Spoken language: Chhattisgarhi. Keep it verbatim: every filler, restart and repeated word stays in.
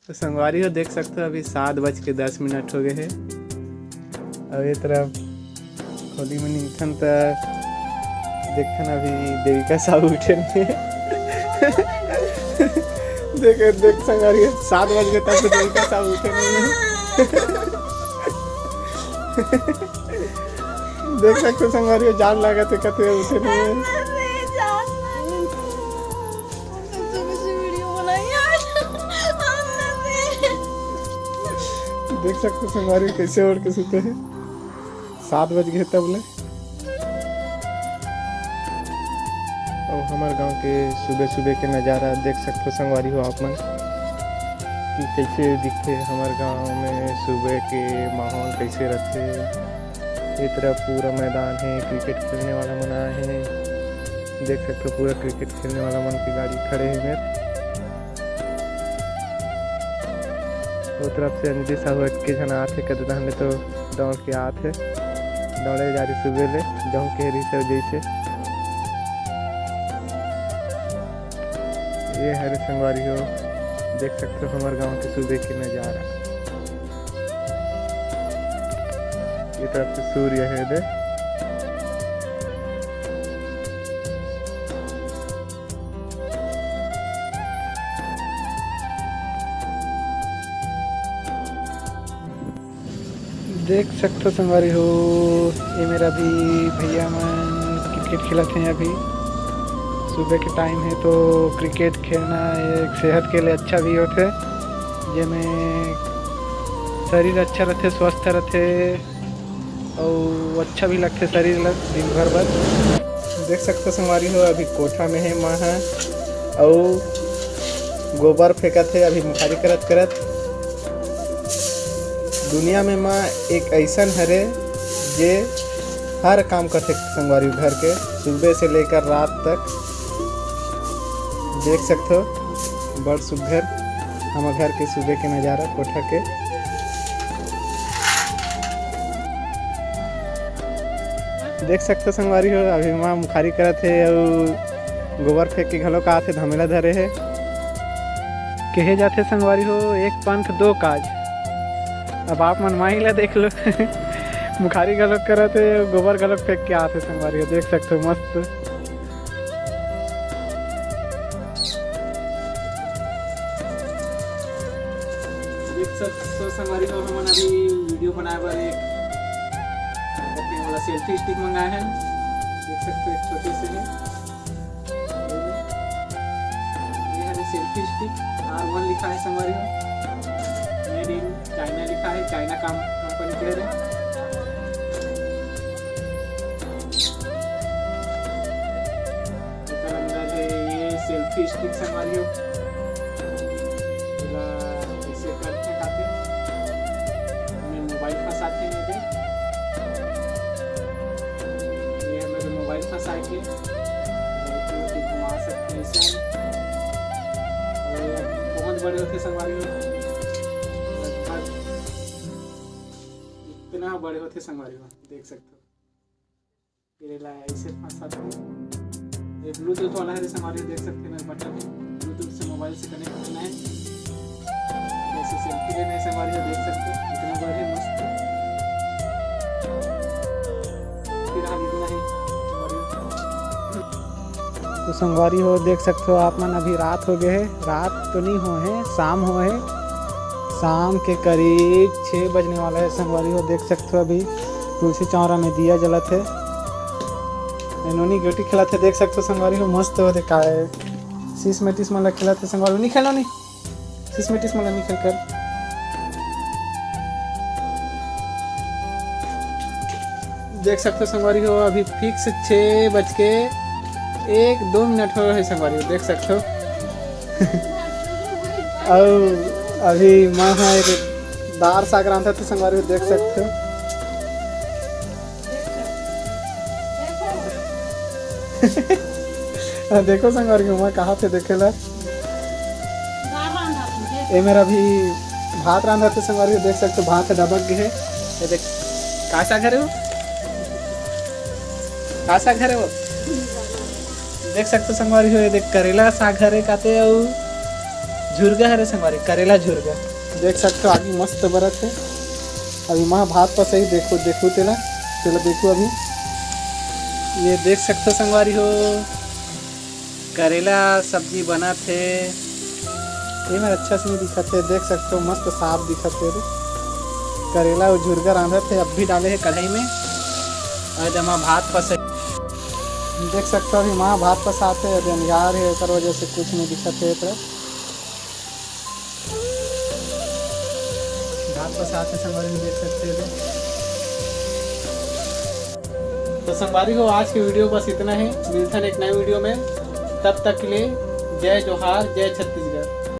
तो संगवारी हो, देख सकते हो, अभी सात बज के दस मिनट हो गए हैं। अब ये तरफ खोली में निकथन त देखथन, अभी देविका साहू उठे नहीं है। देख, देख संगवारी हो, सात बज गए तब से देविका साहू उठे नहीं है। देख सकते हो संगवारी हो, जान लागत है, कते उठे नहीं है। देख सकते हो संगवारी हो, कैसे ओढ़ के सुते हैं, सात बज गए तब ले। अब हमारे गांव के सुबह सुबह के नज़ारा देख सकते हो संगवारी हो आप मन, कि कैसे दिखते हमारे गांव में सुबह के माहौल कैसे रहते। ये तरफ पूरा मैदान है, क्रिकेट खेलने वाला मन आए हैं। देख सकते हो, पूरा क्रिकेट खेलने वाला मन की गाड़ी खड़े हैं मेर। वो तरफ से अंजलि साहू अटके झन आत हे, कदे तहन ले तो दौड़ के आत हे, दौड़े जा रही सुबह ले, जहूँ के रही सब जैसे। ये हरे संगवारी हो, देख सकते हो हमारे गांव के सुबह के नज़ारा। ये तरफ से सूर्य है दे। देख सकते हो संगवारी हो, ये मेर अभी भैया मन क्रिकेट खेलत हैं। अभी सुबह के टाइम है तो क्रिकेट खेलना एक सेहत के लिए अच्छा भी होते, जेमे शरीर अच्छा रहते, स्वस्थ रहते। अउ अच्छा भी लगथे शरीर ला दिन भर बर। देख सकते संगवारी हो, अभी कोठा में है माँ ह, अउ गोबर फेंकत हे अभी मुखारी करत करत। दुनिया में माँ एक ऐसन हरे जे हर काम करथे संगवारी हो, घर के सुबह से लेकर रात तक। देख सकते हो बड़ सुग्घर हमर घर के सुबह के नजारा कोठा के। देख सकते हो संगवारी हो, अभी माँ मुखारी करत हे अउ गोबर फेंक के घलो का आथे, धमेला धरे हे। कहे जाथे संगवारी हो, एक पंथ दो काज। अब आप मन माही ला देख लो। मुखारी घलो करत हे, गोबर घलो फेंक के आथे संगवारी हो, देख सकते हो मस्त। देख सकते हो संगवारी हो, हमन अभी वीडियो बनाए बर एक वाला सेल्फी स्टिक मंगाए हैं। देख सकते हो एक छोटे से है, ये है सेल्फी स्टिक, आर वन लिखा है संगवारी हो, मेड इन चाइना लिखा है, चाइना काम कंपनी के है। एकर अंदर है ये सेल्फी स्टिक संगवारी हो। एला ऐसे करके खाते। मैं मोबाइल फंसाते हैं इधर। ये है मेरे मोबाइल फंसा के। घुमा सकते हैं इसे हम। और बहुत बड़े होते संगवारी हो। लगभग इतना बड़े होते संगवारी हो, देख सकते हो। फिर एला ऐसे फंसा दो। ये ब्लूटूथ वाला है, संगवारी हो देख सकते हैं, मेरे बटन है, ब्लूटूथ से मोबाइल से कनेक्ट करना है। जैसे सेल्फी लेना है संगवारी हो, देख सकते हैं कितना बड़ा है, मस्त। फिर हाँ, इतना ही संगवारी हो। तो संगवारी हो देख सकते हो आप मन, अभी रात हो गए है, रात तो नहीं हो है, शाम हो है, शाम के करीब छः बजने वाला है संगवारी हो। देख सकते हो अभी तुलसी चौरा में दिया जलत है। ए नोनी गोटी खेलत हे, देख सकथो संगवारी हो, मस्त होथे काय। सिसमेटिस मन ला खेलत हे संगवारी हो, नी खेलो नी, सिसमेटिस मन ला नी खेल कर। देख सकथो संगवारी हो, अभी फिक्स छः बज के एक दो मिनट हो रहे संगवारी हो, देख सकथो। अउ अभी माँ ह एक दार साग रांधत हे संगवारी हो, देख सकथो। हाँ, देखो संगवारी हो, मैं कहा थे देखे ला। ए मेर अभी भात रांधत हे संगवारी हो, देख सकते हो, भात ह डबक गे हे। ये देख, का साग हरे वो? का साग हरे वो? देख सकते हो संगवारी हो, ये देख, करेला साग हरे काते, अउ झुरगा हरे संगवारी, करेला झुरगा। देख सकथो, आगी मस्त बरत हे। अभी माँ भात पसई, देखो, देखो तेला, तेला देखो अभी। ये देख सकथो संगवारी हो, करेला सब्जी बनत हे। ये में अच्छा से नहीं दिखत हे, देख सकथो, मस्त साफ दिखत हे रे। करेला अउ झुरगा रांधत हे, अभी डाले हे कढ़ाई में। अउ एदे माँ भात पसई। देख सकथो, अभी माँ भात पसात हे, अभी अंधियार हे, ओकर वजह से कुछ नहीं दिखत हे ए तरफ। भात पसात हे संगवारी हो, देख सकथो एदे। तो संगवारी हो, आज के वीडियो बस इतना हे। मिलथन एक नए वीडियो में, तब तक के लिए जय जोहार, जय छत्तीसगढ़।